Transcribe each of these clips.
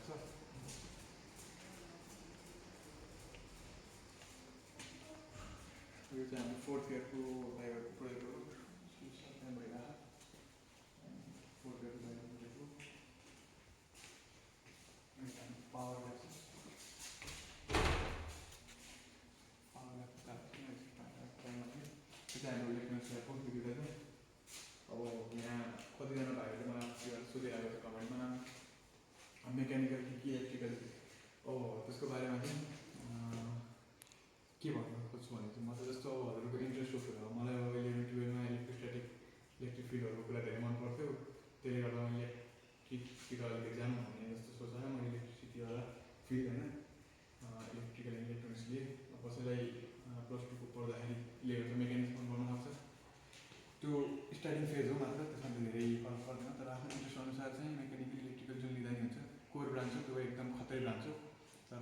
छ यो चाहिँ हाम्रो 4th इयरको बायोको प्रोजेक्टहरू त्यहाँ भइरहेको छ 4th इयरको बायोको प्रोजेक्टको पावर ल्याब छ पावर ल्याबको काम त्यो चाहिँ हाम्रो इलेक्ट्रोनिक्स ल्याबको त्यो दुइटा चाहिँ अब यहाँ कतिजना भाइहरूले मलाई सोधिरहेको छ कमेन्टमा मेकानिकल कि इलेक्ट्रिकल त्यसको बारेमा चाहिँ के भन्नु खोज्छु भने चाहिँ म चाहिँ जस्तो अब हजुरको इन्ट्रेस्टको कुरा हो मलाई अब 11-12मा इलेक्ट्रोस्ट्याटिक इलेक्ट्रिक फिल्डहरूको कुरा धेरै मन पर्थ्यो त्यसले गर्दा म इलेक्ट्रिकतिर अलिकति जानु भन्ने जस्तो सोचेर म इलेक्ट्रिसिटीवाला फिल्ड होइन इलेक्ट्रिकल एन्ड इलेक्ट्रोनिक्स लिएँ कसैलाई +2 को पढ्दाखेरि लिएर मेकानिक्स पनि गर्न सक्छ त्यो स्टार्टिङ फेज हो मात्र त्यसमा धेरै फरक पर्दैन तर आफ्नो इन्ट्रेस्ट अनुसार चाहिँ मेकानिकल इलेक्ट्रिकल जुन लिँदा नि हुन्छ कोर ब्रान्च हो त्यो एकदम खतरै ब्रान्च हो तर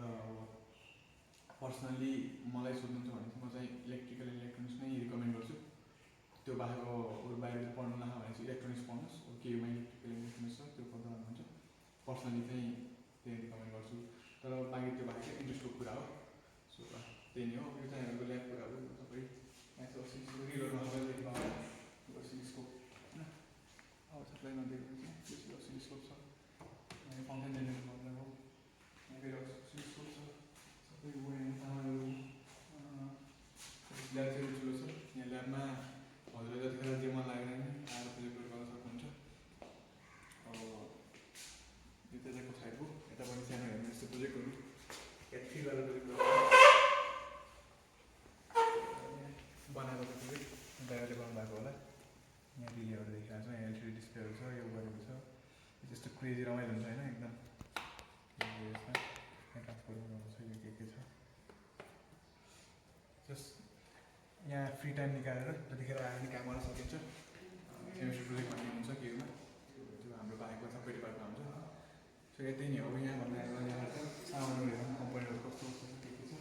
पर्सनली मलाई सोध्नुहुन्छ भने चाहिँ म चाहिँ इलेक्ट्रिकल इलेक्ट्रोनिक्स नै रिकमेन्ड गर्छु त्यो बाहेक अरू बाहिर पढ्नु नआयो भने चाहिँ इलेक्ट्रोनिक्स पढ्नुहोस् केमा इलेक्ट्रिकल इलेक्ट्रोनिक्स छ त्यो पढ्दा हुन्छ पर्सनली चाहिँ त्यही रिकमेन्ड गर्छु तर बाँकी त्यो बाहेक चाहिँ इन्ट्रेस्टको कुरा हो सो त्यही नै हो यो चाहिँ हाम्रो ल्याब कुराहरू सबै यहाँ चाहिँ रिलरमा सबैले असिलोस्कोप होइन अब सबैलाई नदिएको चाहिँ बेसी असिलोस्कोप छ यहाँ फङ्सन जेनेरेटर मतलब हो यहाँ फेरि असिलोस्कोप छ सबै सामानहरू ल्याब चाहिँ ठुलो छ यहाँ ल्याबमा हजुरले जतिखेर जे मन लागेन भने आएर प्रोजेक्टहरू गर्न सक्नुहुन्छ अब यो चाहिँ साइडको यतापट्टि सानो हेर्नु यस्तो प्रोजेक्टहरू यति गरेर प्रोजेक्टहरू बनाएको छ प्रोजेक्ट ड्राइभरले गर्नुभएको होला यहाँ रिलेहरू देखिरहेको छ यहाँ एलसिडी डिस्प्लेहरू छ यो गरेको छ त्यस्तो क्रेजी रमाइलो हुन्छ होइन एकदम यसमा यहाँ ट्रान्सफर गर्नु छ यो के छ जस्ट यहाँ फ्री टाइम निकालेर जतिखेर आएर नि काम गर्न सकिन्छ सेमेस्टर प्रोजेक्ट भन्ने हुन्छ केमा त्यो हाम्रो बाहेकमा सबै डिपार्टमा हुन्छ सो यतै नै हो यहाँ भन्दा यहाँ सामानहरू कम्पनीहरू कस्तो कस्तो छ के छ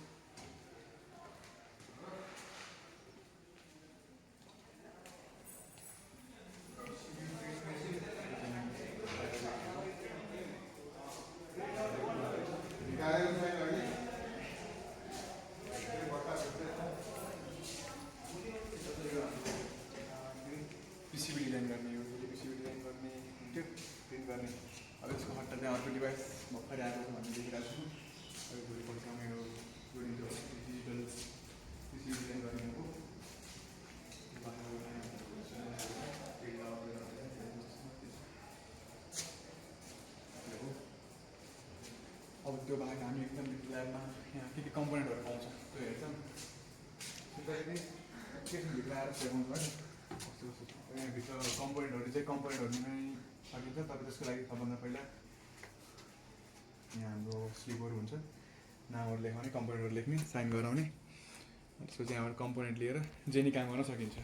पिसिबी डिजाइन गर्ने हो पिसिबी डिजाइन गर्ने हुन्थ्यो प्रिन्ट गर्ने अब यसको हट्टा चाहिँ अर्को डिभाइस भर्खरै आएको छ भन्ने देखिरहेको छु अब भोलिपल्ट मेरो जोडिन्छ डिजिटल पिसिबी डिजाइन गर्ने हो अब त्यो बाहेक हामी एकदम ल्याबमा यहाँ के कम्पोनेन्टहरू पाउँछ त्यो हेर्छौँ भित्र आएर देखाउँछ है यहाँभित्र कम्पोनेन्टहरू चाहिँ कम्पोनेन्टहरू नै सकिन्छ तर त्यसको लागि सबभन्दा पहिला यहाँ हाम्रो स्लिपहरू हुन्छ नामहरू लेखाउने कम्पोनेन्टहरू लेख्ने साइन गराउने त्यसपछि यहाँबाट कम्पोनेन्ट लिएर जे नि काम गर्न सकिन्छ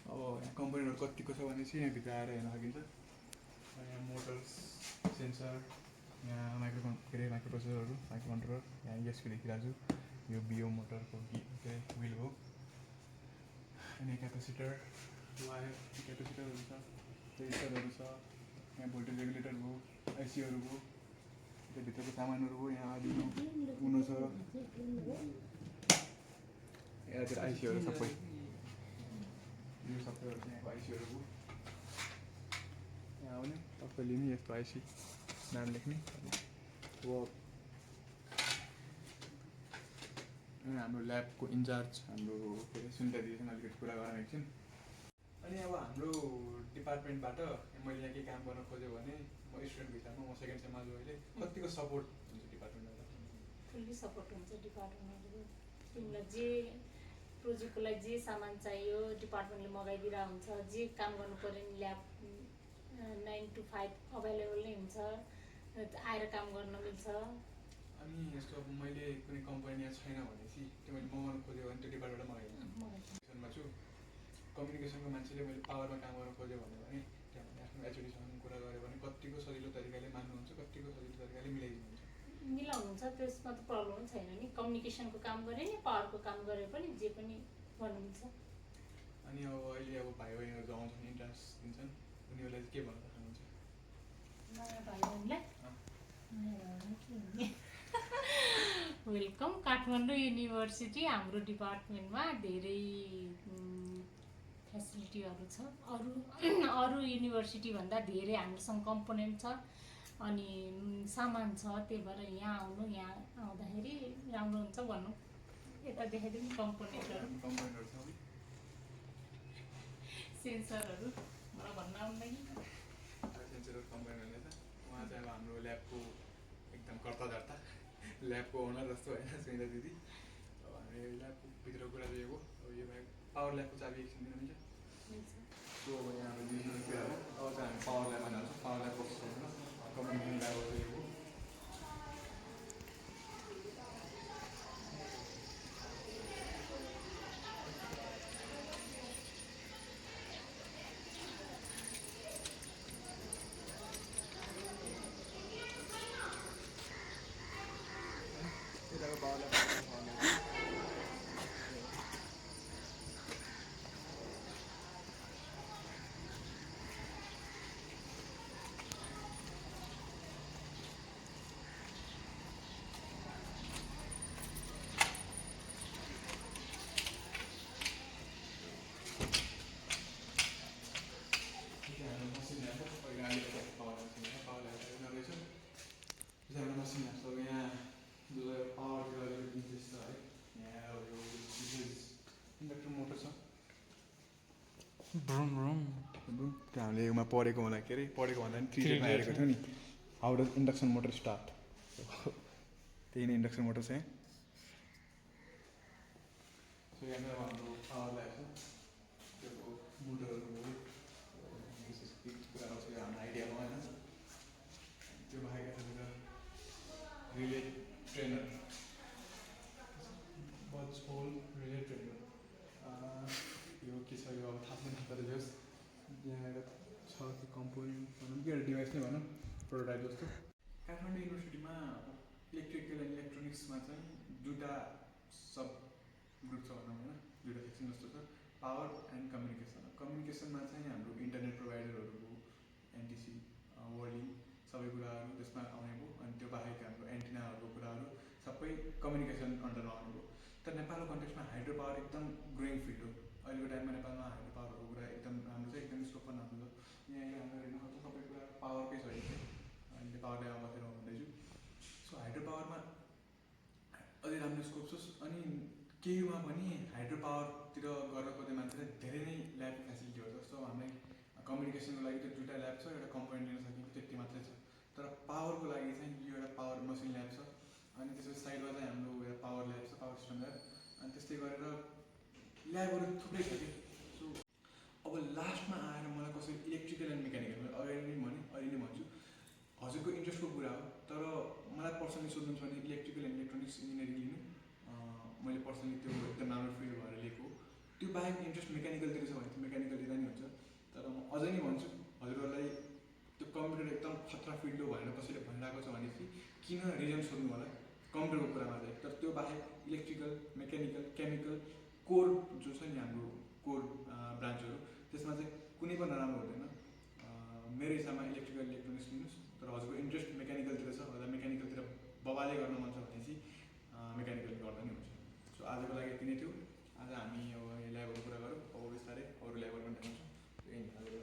अब यहाँ कम्पोनेन्टहरू कतिको छ भने चाहिँ यहाँभित्र आएर हेर्न सकिन्छ यहाँ मोटर्स सेन्सर यहाँ माइक्रोप्रोसेसरहरू माइक्रो कन्ट्रोलर यहाँ यसको देखिरहेको छु यो बिओ मोटरको विल हो अनि क्यापेसिटर वायर क्यापेसिटरहरू छ रेजिस्टरहरू छ यहाँ भोल्टेज रेगुलेटर भयो आइसीहरू भयो त्यहाँभित्रको सामानहरू भयो यहाँ आर्डिनो उनो छ यतातिर आइसीहरू सबै यो सबैहरू चाहिँ यहाँको आइसीहरू भयो यहाँ आउने तपाईँले नि यस्तो आइसी नाम लेख्ने अब हाम्रो ल्याबको इन्चार्ज हाम्रो के अरे सुनिता दिदीसँग अलिकति कुरा गरौँ एकछिन अनि अब हाम्रो डिपार्टमेन्टबाट मैले यहाँ के काम गर्न खोजेँ भने म स्टुडेन्टको हिसाबमा म सेकेन्ड सेममा छु अहिले कतिको सपोर्ट हुन्छ डिपार्टमेन्टबाट फुल्ली सपोर्ट हुन्छ डिपार्टमेन्टले तिमीलाई जे प्रोजेक्टको लागि जे सामान चाहियो डिपार्टमेन्टले मगाइदिरहेको हुन्छ जे काम गर्नु पऱ्यो नि ल्याब 9 to 5 अभाइलेबल नै हुन्छ आएर काम गर्न मिल्छ अनि यस्तो अब मैले कुनै कम्पनी यहाँ छैन भनेपछि त्यो मैले मगाउनु खोजेँ भने त्यो डिपार्टमेन्टबाट मगाइदिन्छु छु कम्युनिकेसनको मान्छेले मैले पावरमा काम गर्न खोजेँ भने त्यहाँ आफ्नो एचओडीसँग कुरा गऱ्यो भने कतिको सजिलो तरिकाले मान्नुहुन्छ कतिको सजिलो तरिकाले मिलाइदिनुहुन्छ मिलाउनुहुन्छ त्यसमा त प्रब्लम छैन नि कम्युनिकेसनको काम गरे नि पावरको काम गरे पनि जे पनि गर्नु मिल्छ अनि अब अहिले अब भाइ बहिनीहरू जो आउँछन् इन्ट्रान्स दिन्छन् उनीहरूलाई के भन्न चाहनुहुन्छ नयाँ भाइ बहिनीलाई वेलकम काठमाडौँ युनिभर्सिटी। हाम्रो डिपार्टमेन्टमा धेरै फेसिलिटीहरू छ। अरू युनिभर्सिटीभन्दा धेरै हामीसँग कम्पोनेन्ट छ अनि सामान छ। त्यही भएर यहाँ आउनु, यहाँ आउँदाखेरि राम्रो हुन्छ भनौँ। यता देखाइदिउँ कम्पोनेन्टहरू, सेन्सरहरू। मलाई भन्न आउँदैन। सेन्सरहरू कम्पोनेन्टहरूले त उहाँ चाहिँ अब हाम्रो ल्याबको एकदम कर्ताधर्ता, ल्याबको ओनर जस्तो होइन सुनिता दिदी। अब हामीले ल्याबको भित्रको कुरा चाहिँ हो। अब यो बाहेक पावर ल्याबको चाबी एकछिन दिन मिल्छ। सो अब यहाँ हाम्रो दिनु कुरा हो। अब चाहिँ हामी पावर ल्याबमा जान्छौँ। पावर ल्याब कस्तो छ होइन, कम्युनिकेसन ल्याबहरू चाहिँ हो। यताको पावर ल्याब मसिन ल्याब। अब यहाँ जो पावरतिर अलिकति इन्ट्रेस्ट छ है। यहाँ अब यो इन्डक्टर मोटर छ। ब्रुम ब्रुम त्यो हामीले उमा पढेको होला, के अरे पढेको भन्दा पनि क्रिकेटमा हेरेको थियो नि, how does induction motor start. त्यही नै इन्डक्सन मोटर छ यहाँ। सो यहाँ चाहिँ अब हाम्रो पावर ल्याब छ। त्यो मोटरहरू विशेष कुराहरू छ, हाम्रो आइडियामा होइन। त्यो बाहेक यतातिर रिले ट्रेनर, बज होल रिले ट्रेनर। यो के छ यो अब थाहा छैन, तर जस यहाँ एउटा छ त्यो कम्पोनेन्ट भनौँ कि एउटा डिभाइस नै भनौँ, प्रोटोटाइप जस्तो। काठमाडौँ युनिभर्सिटीमा इलेक्ट्रिकल एन्ड इलेक्ट्रोनिक्समा चाहिँ दुईवटा सब ग्रुप छ भनौँ होइन, दुईवटा सेक्सन जस्तो छ, पावर एन्ड कम्युनिकेसन। कम्युनिकेसनमा चाहिँ हाम्रो इन्टरनेट प्रोभाइडरहरूको एनटिसी, वर्लिङ सबै कुराहरू त्यसमा आउने भयो। अनि त्यो बाहेक हाम्रो एन्टिनाहरूको कुराहरू सबै कम्युनिकेसन अन्डरमा आउने भयो। तर नेपालको कन्टेक्समा हाइड्रो पावर एकदम ग्रोइङ फिल्ड हो। अहिलेको टाइममा नेपालमा हाइड्रो पावरको कुरा एकदम राम्रो छ, एकदम स्कोप पनि राम्रो छ। यहाँ हाम्रो हेर्न सक्छ सबै कुरा पावरकै छ। अहिले पावर ल्याबमा बसेर भन्दैछु। सो हाइड्रो पावरमा अझै राम्रो स्कोप छ। अनि केयुमा पनि हाइड्रो पावरतिर गर्न खोज्ने मान्छेलाई धेरै नै ल्याबको फेसिलिटीहरू छ। जस्तो हामीलाई कम्युनिकेसनको लागि त दुईवटा ल्याब छ, एउटा कम्पोनेन्ट लिन सकिन्छ, त्यति मात्रै छ। तर पावरको लागि चाहिँ यो एउटा पावर मसिन ल्याब छ। अनि त्यसपछि साइडमा चाहिँ हाम्रो एउटा पावर ल्याब छ, पावर सिस्टम ल्याब। अनि त्यस्तै गरेर ल्याबहरू थुप्रै छ कि। सो अब लास्टमा आएर मलाई कसरी इलेक्ट्रिकल एन्ड मेकानिकल, मैले अगाडि नै भने अहिले नै भन्छु, हजुरको इन्ट्रेस्टको कुरा हो। तर मलाई पर्सनली सोध्नु छ भने इलेक्ट्रिकल एन्ड इलेक्ट्रोनिक्स इन्जिनियरिङ लिनु। मैले पर्सनली त्यो एकदम राम्रो फिल्ड भएर लिएको हो। त्यो बाहेक इन्ट्रेस्ट मेकानिकलतिर छ भने चाहिँ मेकानिकल लिँदा नि हुन्छ। तर म अझै नै भन्छु हजुरहरूलाई त्यो कम्प्युटर एकदम खतरा फिल्ड हो भनेर कसैले भनिरहेको छ भने चाहिँ किन रिजन सोध्नु होला कम्प्युटरको कुरामा चाहिँ। तर त्यो बाहेक इलेक्ट्रिकल, मेकानिकल, केमिकल कोर जो छ नि हाम्रो कोर ब्रान्चहरू, त्यसमा चाहिँ कुनै पनि नराम्रो हुँदैन। मेरो हिसाबमा इलेक्ट्रिकल इलेक्ट्रोनिक्स लिनुहोस्। तर हजुरको इन्ट्रेस्ट मेकानिकलतिर छ, हजुर मेकानिकलतिर बबाले गर्न मन छ भने चाहिँ मेकानिकल गर्दा नि हुन्छ। सो आजको लागि यति नै थियो।